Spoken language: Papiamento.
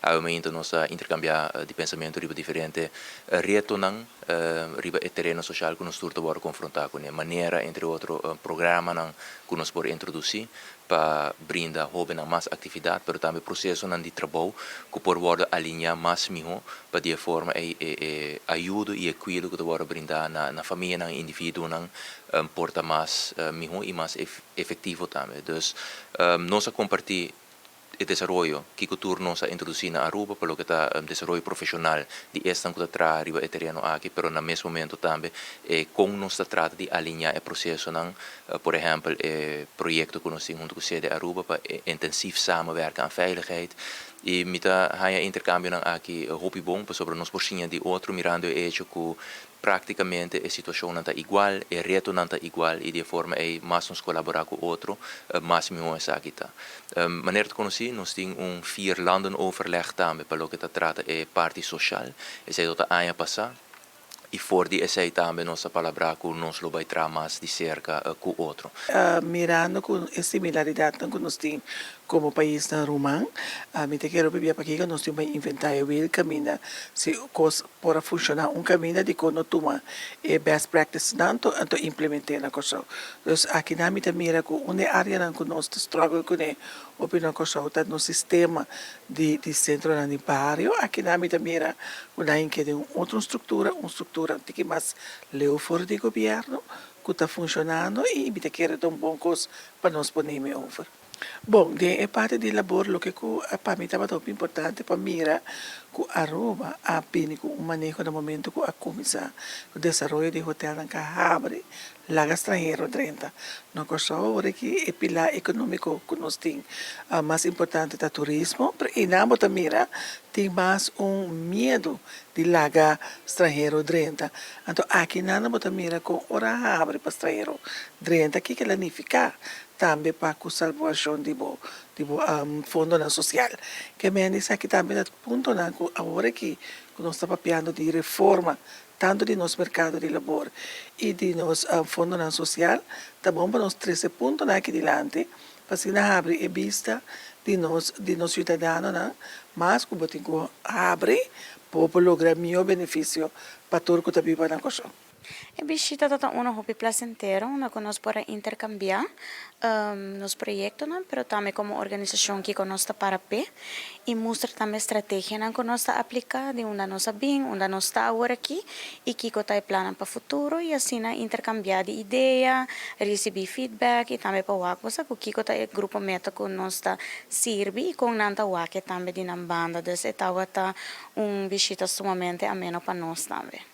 Awe nos a intercambia di pensamento riba diferente retonan riba e tereno social cu nos tur ta confronta cu manera, entre otro, programanan cu nos por introduci pa brinda hobennan mas actividad, pero tambe procesonan di trabou cu por wordo alinea mas miho pa di forma e ayudo y e cuido cu ta brinda na famianan, individuonan por ta mas miho y mas efectivo tambe. Dus nos a comparti e desaroyo cu tur nos a introduci na Aruba, pa loke ta desaroyo profesional di esnan cu ta traha riba e tereno aki, pero na mes momento tambe con nos ta trata di alinea e procesonan, por ehempel, e proyecto cu nos tin hunto cu CD Aruba pa intensief samenwerken aan veiligheid. Y mi ta haya intercambionan aki hopi bon, pasobra nos por siña di otro, mirando e hecho cu practicamente e situacionnan ta igual, e retonan ta igual y di forma ey mas nos colabora cu otro, mas miho esaki ta. Manera ta conoci, nos tin un vier landen overleg tambe pa loke ta trata e parti social. Esey tabata aña pasa. Y for di esey tambe nos a palabra cu nos lo bay traha mas di cerca cu otro. Mirando cu e similaridad cu nos tin como paisnan ruman, mi ta kere papia pakico nos tin pa inventa e wiel. Caminda si cos por funciona un caminda, di con no tuma e best practice tanto anto implementa na Corsou? Dus aki na mi ta mira cu un areanan cu nos ta struggle cune hopi na Corsou ta nos sistema di centronan di bario. Aki na mi ta mira cu nan ke un otro structura, un structura cu mas leu for di gobierno, cu ta funcionando y mi ta kere un bon cos pa nos pone over. Bon, di e parti di labor, loke pa mi tabata importante pa mira cu Aruba a bini cu un maneho na momento cu a cuminsa e desaroyo di hotelnan cu a habri, laga stranhero drenta. Na Corsou, cu e pilar economico cu nos tin mas importante ta turismo, y nan bo ta mira tin mas un miedo di laga stranhero drenta. Anto, aki nan bo ta mira cu ora habri pa stranhero drenta, kico e ta nifica tambe pa e salvacion di bo fondonan social. Kiermen esaki tambe ta puntonan cu awor aki cu nos ta papiando di reforma tanto di nos mercado di labor y di nos fondonan social, ta bon pa nos trece puntonan aki dilanti, pa asina habri e bista di nos ciudadanonan, mas cu bo tin cu habri pa logra miho beneficio pa tur cu ta biba na Corsou. E bishita tabata un hopi placentero, unda nos por a intercambia nos proyectonan, pero tambe como organisacion cu nos ta para p'e y mustra tambe estrategianan cu nos ta aplica, di unda nos a bin, unda nos ta awor aki y kico ta e plan pa futuro y asina intercambia di idea, ricibi feedback y tambe pa wak cu kico ta e grupo meta cu nos ta sirbi y con nan ta wak tambe di nan banda. Dus e tabata un bishita sumamente ameno pa nos tambe.